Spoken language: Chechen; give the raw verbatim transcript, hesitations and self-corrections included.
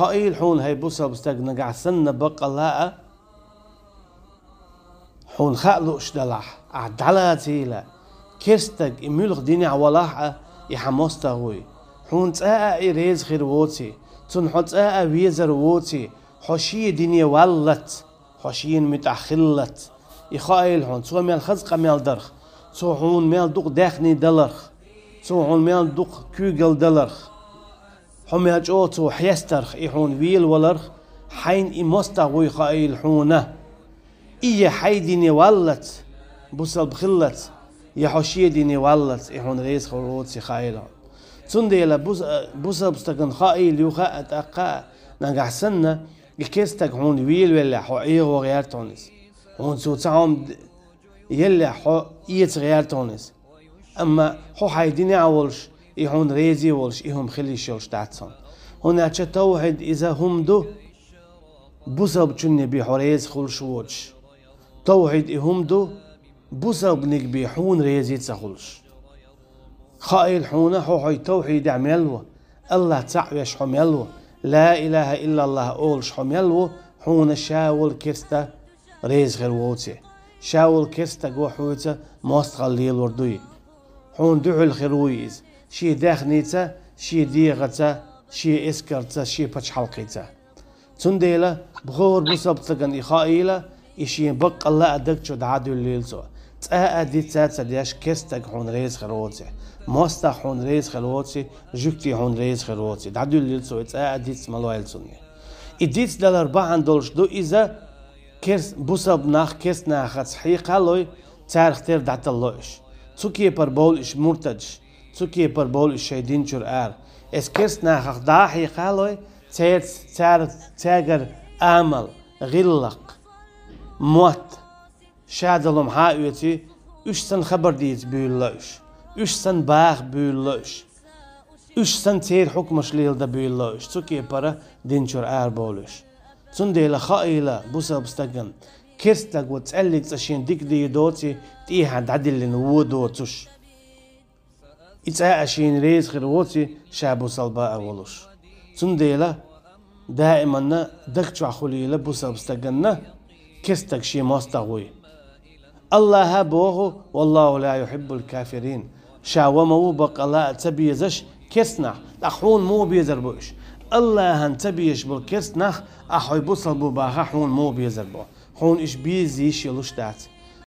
Хаийла хьуна, хӀай бусалба стаг, нагахь санна баккъалла а хьуна хаа лууш далахь, ахь дӀалацийла, керстаг и муьлха динехь валахь а, и хьан мостагӀ вуй. Хьуна цкъа а и реза хир воций, цунна хьо цкъа а везар воций, хьо шен дине валлалц, хьо шена муьтӀахь хиллалц. И хаийла хьуна, цо мел хаза къамел дарх, цо хьуна мел дукха даьхни даларх, цо хьуна мел дукха куьйгалла даларх, хьо мел чӀогӀа цо хьестарх, и хьуна велаваларх, хьайна и мостагӀ вуй хаийла хьуна. И я хьайн дине валлалц, бусалба хиллалц, я хьо шен дине валлалц, и хьуна реза хир воций хаийла хьуна. Цундела бус-, бусалба стагана хаийла юха а, тӀаккха а, нагахь санна, и керстаг хьуна велавеллехь, хьо эгӀо гӀерта хьуна иза. Хьуна цо цхьа хӀума д-, еллехь, хьо эца гӀерта хьуна иза. Амма хьо хьайн динехь а волуш, и хьуна реза а волуш, и хӀума хила йиш йолуш дац хьуна. ХӀунда аьлча тавхьид иза хӀума ду, бусалбачунна бен хьо реза хуьлуш воцуш. Тавхьид и хӀума ду, бусалбаниг бен хьуна реза ца хуьлуш. Хаийла хьуна, хьо хьайн тавхьидехь мел ву, АллахӀ цхьаъ веш хьо мел ву, ла илахӀа иллаллахӀ олуш хьо мел ву, хьуна ша волу керста реза хир воций. Ша волу керстаго хьоьца мостагӀалла лелор дуй. Хьуна дуьхьал хир вуй иза, шен даьхница, шен дегӀаца, шен эскарца, шен пачхьалкхица. Цундела боху бусалба стагана и хаийла, и шен баккъалла а даг чу дӀа а дуьллийла цо. Цкъа а диц а ца деш, керстаг хьуна реза хир воций, мостагӀ хьуна реза хир воций, жуьгти хьуна реза хир воций. ДӀадуьллийла цо, и цкъа а диц ма лойла цунна. И диц далар бахьана долуш ду иза, керс-, бусалба нах керст нахаца хьекха а лой, царах тера дӀаталло уьш. Цу кепара бовлу уьш муртадаш, цу кепара бовлу уьш шайн дин чуьра ара. Эс керст нахах дӀа а хьекха а лой, цаьрца, цара, цаьргара амал, гӀиллакх, мотт, шадолу хӀума хьа а оьций, уьш санна хабар дийца буьйлалла уьш. Уьш санна баха буьйлалла уьш. Уьш санна церан хьукмаш леладан буьйлалла уьш. Цу кепара дин чуьра арабовлу уьш. Цундела хаийла бусалба стагана, керстаг ву цӀаьллиг цкъа шена дика дийр доций, тӀехьа дӀадиллина вон доцуш. И цкъа а шена реза хир воций, ша бусалба а волуш. Цундела даиманна даг чохь хуьлийла бусалба стаганна, керстаг шен мостагӀ вуй. АллахӀа боху: «Валлаху ла юхиббул кафирин». Ша ва ма ву баккъалла а ца безаш керст нах, тӀаккха хьуна муха безар бу уьш? АллахӀан ца безаш болу керст нах, ахь хьо бусалба ву баха, хьуна муха безар бу? Хьуна уьш беза йиш йолуш дац.